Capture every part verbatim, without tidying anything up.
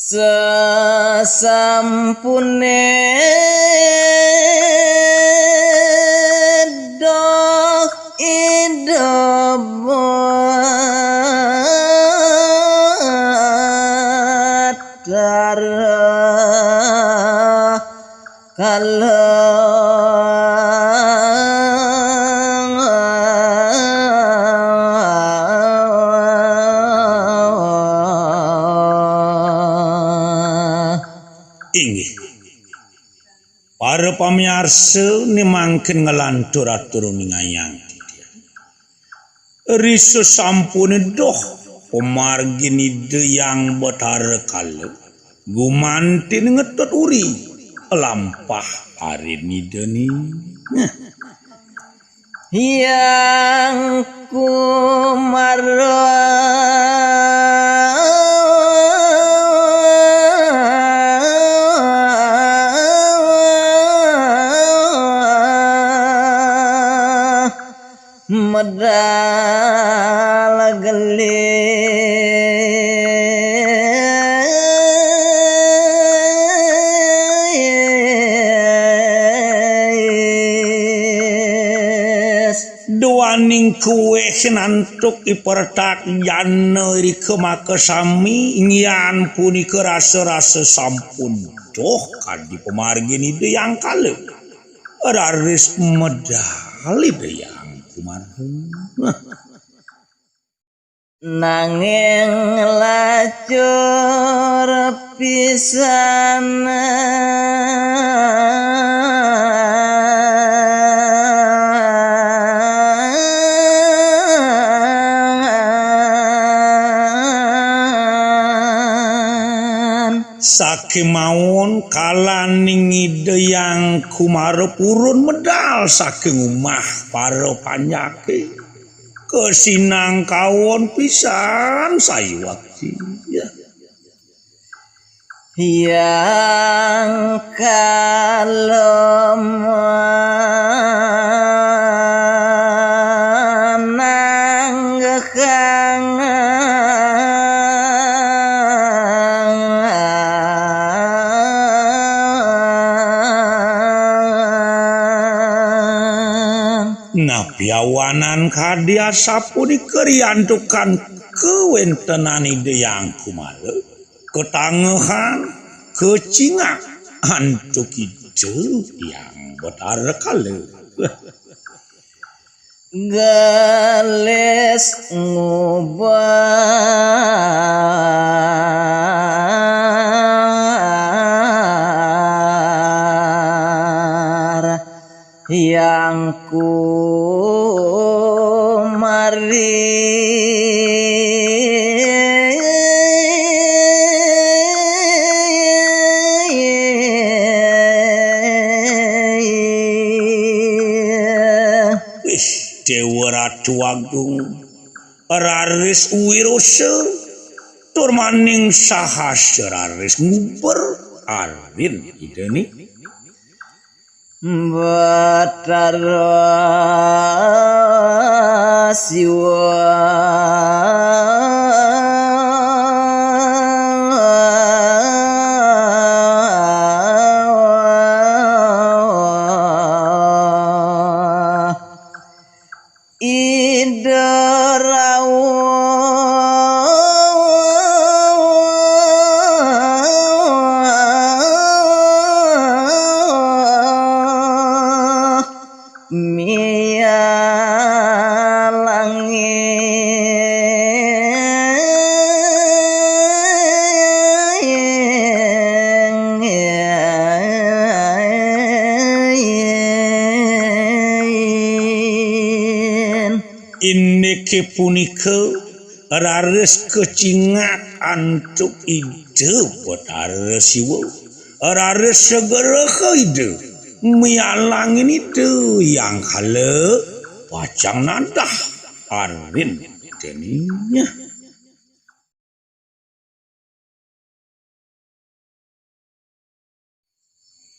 Sasampuné doh Ida Batara Kala. Inggih. Para pamiarsa, né mangkin nglantur atur uningayang titiang. Ri sasampuné doh pamargin Ida Hyang Batara Kala, gumantin Ngetut Uri, lampah arin Ida ni. Nah. Hyang Kumara. Medal gelis. Duaning kuéh antuk ipertak jana irika makasami, inggih punika rasa-rasa sampun doh kadi pamargin Ida Hyang Kala. Raris medal Ida Hyang Kumara. Nanging lacur pisan. Sakémaon kalaning Ida Hyang Kumara purun medal saking umah para panjaké. Kasinangkaon pisan sayuwakti. Hyang Kala mananggehang. Napi awanan kadi asapunika riantukan kawéntenan Ida Hyang Kumara, katangehan, kacingak antuk Ida Hyang Batara Kala. Gelis ngubar Hyang Kumara. Wih, Déwa Ratu Agung, raris wirosa, tur maning sahasa raris nguber arin Ida ni. Batara Siwa. Ida rawuh mialangin. Indiké punika raris kacingak antuk Ida Batara Siwa. Raris segera Ida mialangin Ida Hyang Kala pacang nadah arin Ida ni.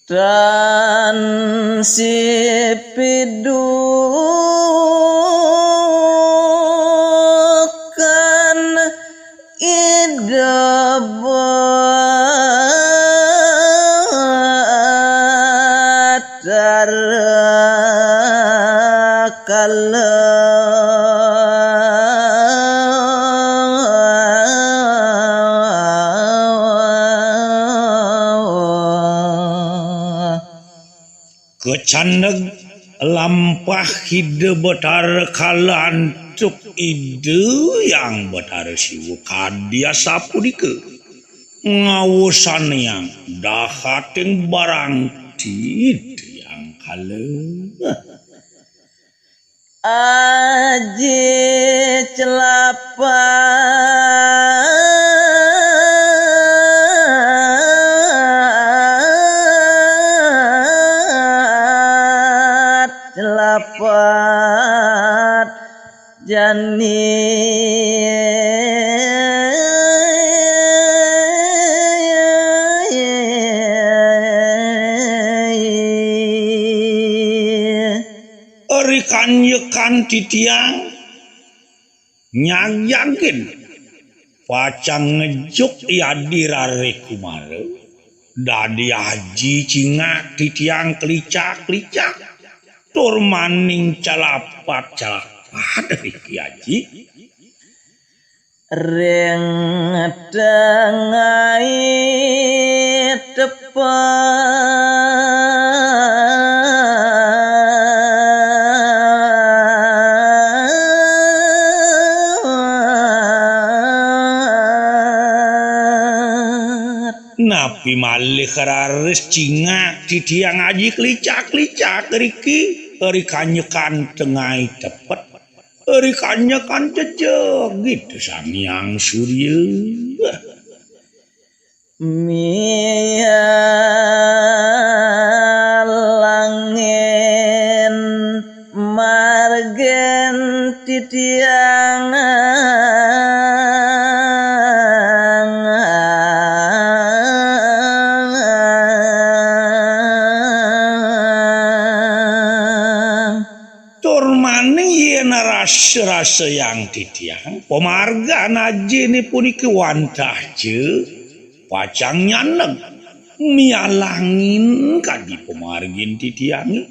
Tan sipidukan Ida Candeg lampah Ida Betara Kala antuk Ida Hyang Betara Siwa kadi asapunika. Ngawasanayang dahating barang titiang kala. Aji celapat, celapat jani. Ri kanjekan titiang nyagyagin pacang ngejuk yadi rare kumara, dadi aji cingak titiang kelicak-kelicak, tur maning calapat-calapat riki aji. Ring tengai tepet. Napi malih raris cingak titiang aji kelicak-kelicak riki, ri kanjekan tengai tepet. Ri kanjekan jejegit Sang Hyang Surya. Mialangin margin titiang. Tur maning yen rasa-rasayang titiang, pamargan ajine puniki wantah ja pacang nyandeg mialangin kadi pamargin titiange.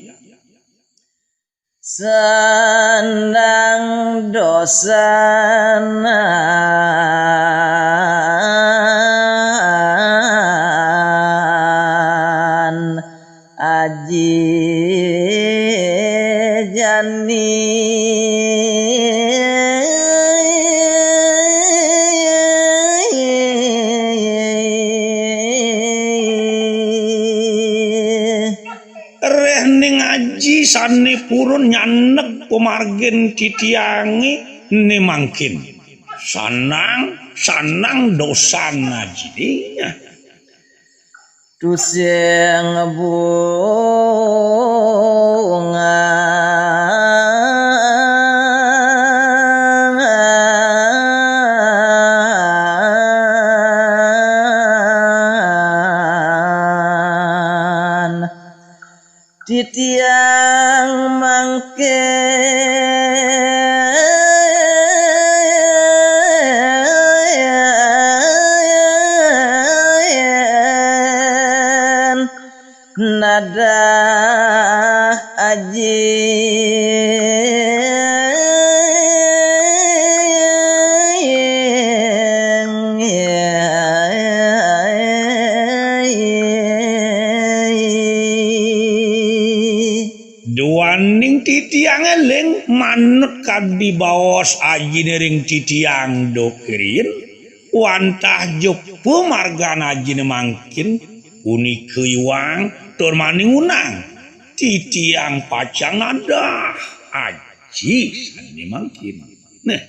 Sandang dosanan aji jani. Reh ning aji sane purun nyandeg pamargin titiange ne mangkin. Sanang, sanang dosan ajine. Tusing bungan titiang mangkin nadah aji. Duaning titiang eling manut kadi baos ajine ring titiang duk riin, wantah ja pamargan ajine mangkin, punika iwang tur maning unang. Titiang pacang nadah aji sane mangkin. Nah,